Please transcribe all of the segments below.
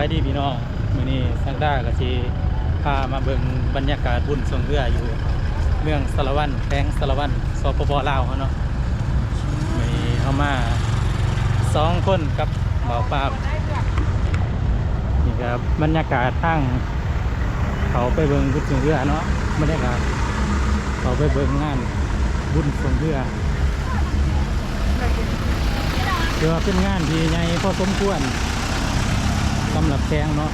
ສະບາຍດີພີ່ນ້ອງ, ມື້ນີ້ສັກດາກໍຊິພາມາເບິ່ງບັນຍາກາດບຸນຊ່ວງເຮືອຢູ່ເມືອງສາລະວັນ ແຂວງສາລະວັນ ສປປ ລາວເຮົາເນາະ. ມື້ນີ້ເຮົາມາສອງຄົນກັບບ່າວປາບ. ນີ້ກໍບັນຍາກາດທາງເຂົ້າໄປເບິ່ງບຸນຊ່ວງເຮືອເນາະ, ບັນຍາກາດເຂົ້າໄປເບິ່ງງານບຸນຊ່ວງເຮືອ. ຖືວ່າເປັນງານທີ່ໃຫຍ່ພໍສົມຄວນສຳລັບແຂວງເນາະ.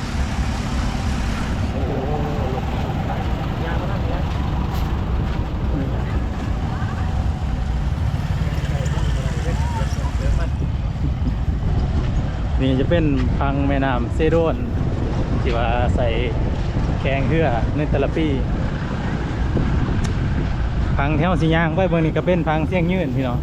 ນີ້ຈະເປັນຝັ່ງແມ່ນ້ຳເຊໂດນ ທີ່ວ່າໃຊ້ແຂ່ງເຮືອໃນແຕ່ລະປີ. ຝັ່ງທີ່ເຮົາຊິຍ່າງໄປເບິ່ງນີ້ກໍເປັນຝັ່ງຊຽງຍືນ ພີ່ນ້ອງ.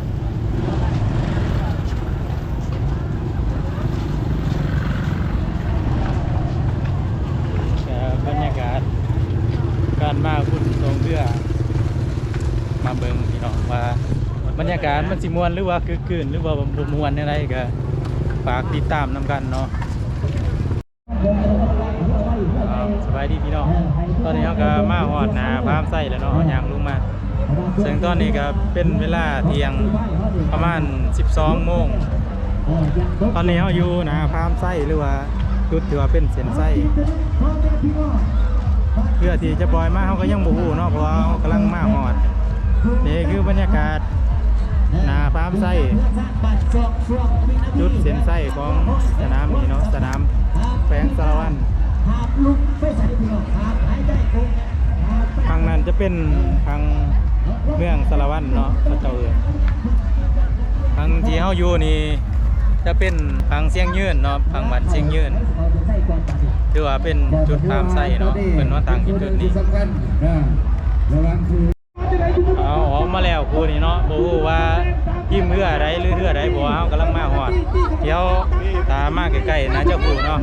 ກໍບັນຍາກາດການມາບຸນຊ່ວງເຮືອ ມາເບິ່ງ ພີ່ນ້ອງ ວ່າບັນຍາກາດມັນຊິມ່ວນ ຫຼືວ່າຄຶກຄື້ນ ຫຼືວ່າບໍ່ມ່ວນແນວໃດ ກໍຝາກຕິດຕາມນຳກັນເນາະ. ອ່າ ສະບາຍດີພີ່ນ້ອງ, ຕອນນີ້ເຮົາກໍມາຮອດໜ້າພາມໄຊແລ້ວເນາະ, ເຮົາຍ່າງລົງມາ ເຊິ່ງຕອນນີ້ກໍເປັນເວລາທ່ຽງປະມານສິບສອງໂມງ. ຕອນນີ້ເຮົາຢູ່ໜ້າພາມໄຊ ຫຼືວ່າຈຸດທີ່ວ່າເປັນເສັ້ນໄຊ ເພື່ອທີ່ຈະປ່ອຍມາ ເຮົາກໍຍັງບໍ່ຮູ້ເນາະ ເພາະວ່າເຮົາກຳລັງມາຮອດ. ນີ້ຄືບັນຍາກາດໜ້າພາມໄຊ ຈຸດເສັ້ນໄຊຂອງສະໜາມນີ້ເນາະ, ສະໜາມແຂວງສາລະວັນ. ຝັ່ງນັ້ນຈະເປັນຝັ່ງເມືອງສາລະວັນເນາະ ເຂົາເຈົ້າເອີ້ນ. ຝັ່ງທີ່ເຮົາຢູ່ນີ້ຈະເປັນຝັ່ງຊຽງຍືນເນາະ, ຝັ່ງບ້ານຊຽງຍືນ ຖືວ່າເປັນຈຸດພາມໄຊເນາະ, ເພິ່ນມາຕັ້ງຢູ່ຈຸດນີ້. ເອົາ ອອກມາແລ້ວຄູ່ນີ້ເນາະ, ບໍ່ຮູ້ວ່າທີມເຮືອໃດ ຫຼື ເຮືອໃດບໍ່, ເຮົາກຳລັງມາຮອດ. ດຽວຖ້າມາໃກ້ໆ ໜ້າຈະຮູ້ເນາະ.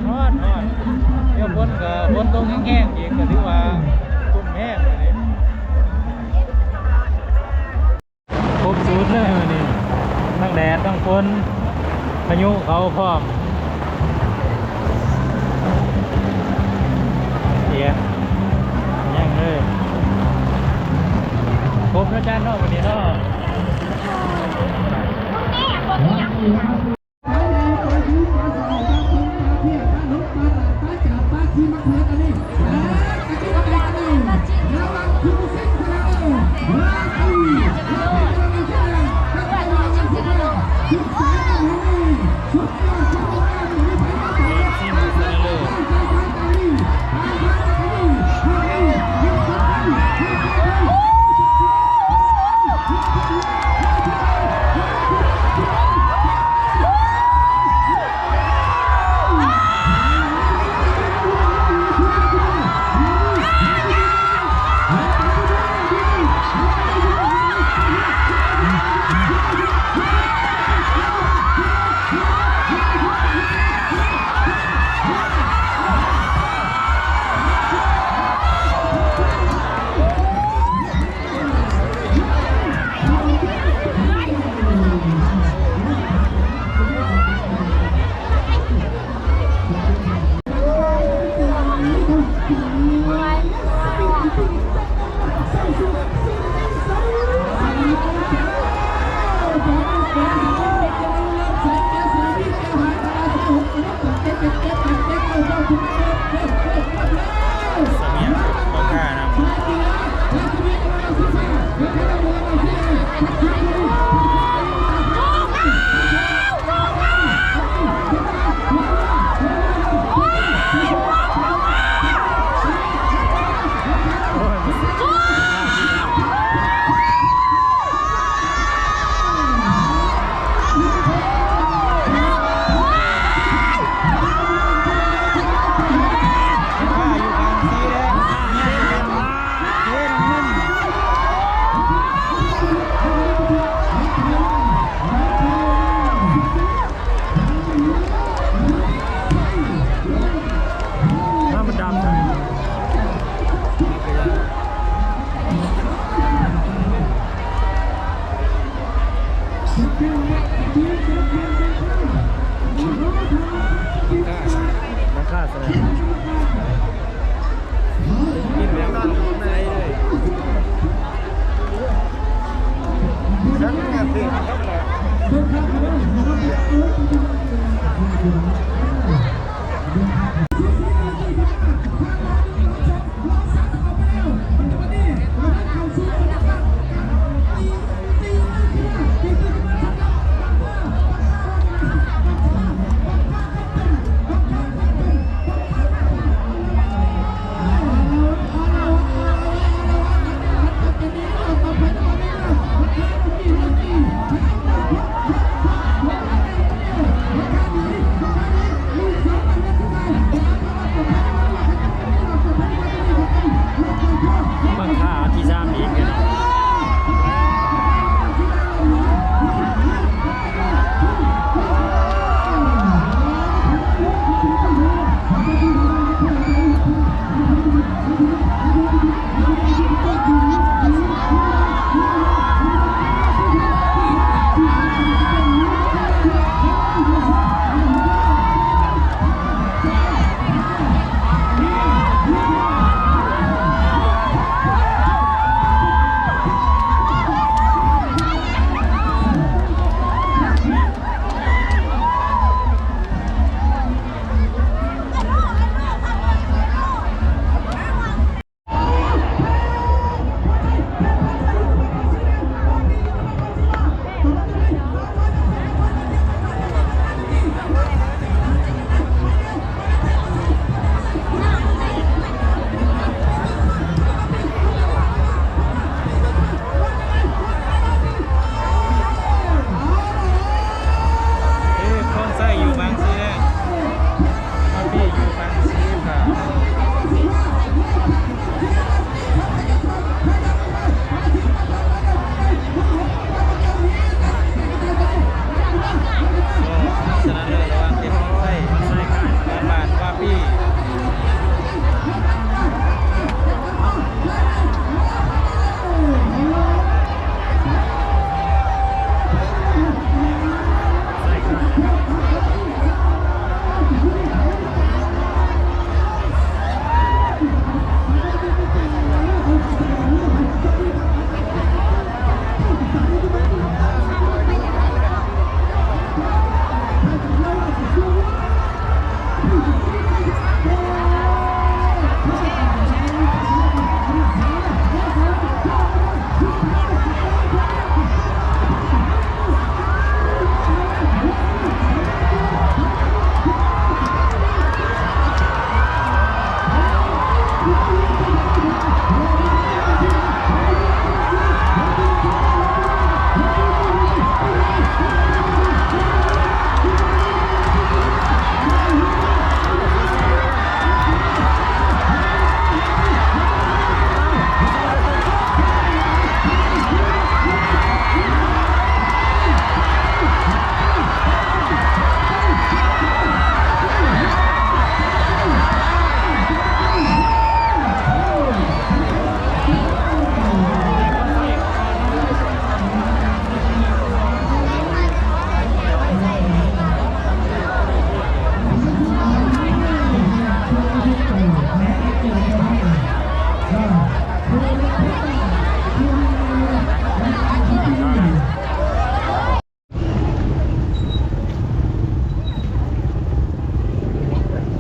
ຮ້ອນ ຮ້ອນ ດຽວຝົນກໍ ຝົນຕົກແຮງໆອີກ ກໍຖືວ່າຄຸມແຮງມື້ນີ້. ຄົບສູດເລີຍມື້ນີ້ ທັງແດດທັງຝົນ ພາຍຸເຂົ້າພ້ອມ ເສຍຫຍັງເລີຍ. ຄົບເນາະ ຈານເນາະ ມື້ນີ້ເນາະ.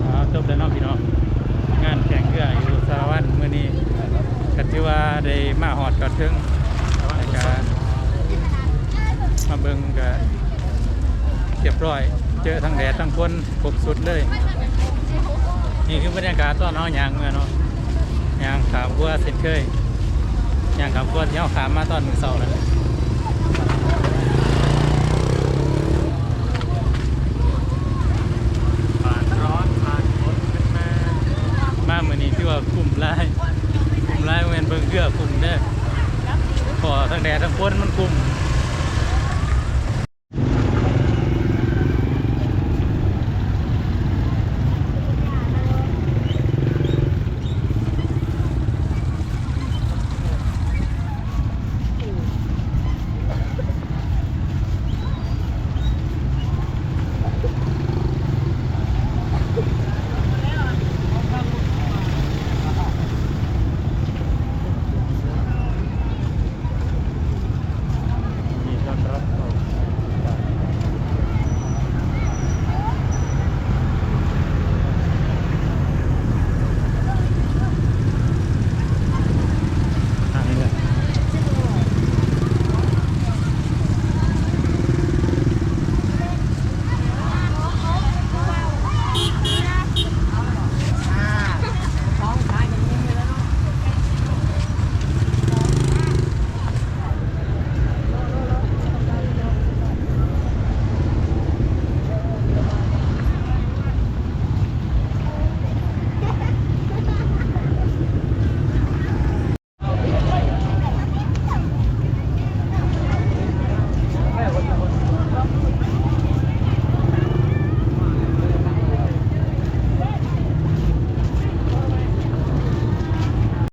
ອ່າ ຈົບແລ້ວເນາະພີ່ນ້ອງ ງານແຂ່ງເຮືອຢູ່ສາລະວັນມື້ນີ້ ກໍຖືວ່າໄດ້ມາຮອດຈອດເຖິງ ແລ້ວກໍມາເບິ່ງກໍຮຽບຮ້ອຍ ເຈີທັງແດດທັງຝົນ ຄົບຊຸດເລີຍ. ນີ້ຄືບັນຍາກາດຕອນເຮົາຍ່າງເມືອເນາະ ຍ່າງຂ້າມຂົວເຊັ່ນເຄີຍ ຍ່າງຂ້າມຂົວທີ່ເຮົາຂ້າມມາຕອນມື້ເຊົ້ານັ້ນແຫຼະ. ຜ່ານຮ້ອນຜ່ານຝົນຂຶ້ນມາ ມາມື້ນີ້ຖືວ່າຄຸ້ມຫຼາຍ ຄຸ້ມຫຼາຍ ບໍ່ແມ່ນເບິ່ງເຮືອຄຸ້ມເດີ ເພາະທັງແດດທັງຝົນມັນຄຸ້ມ.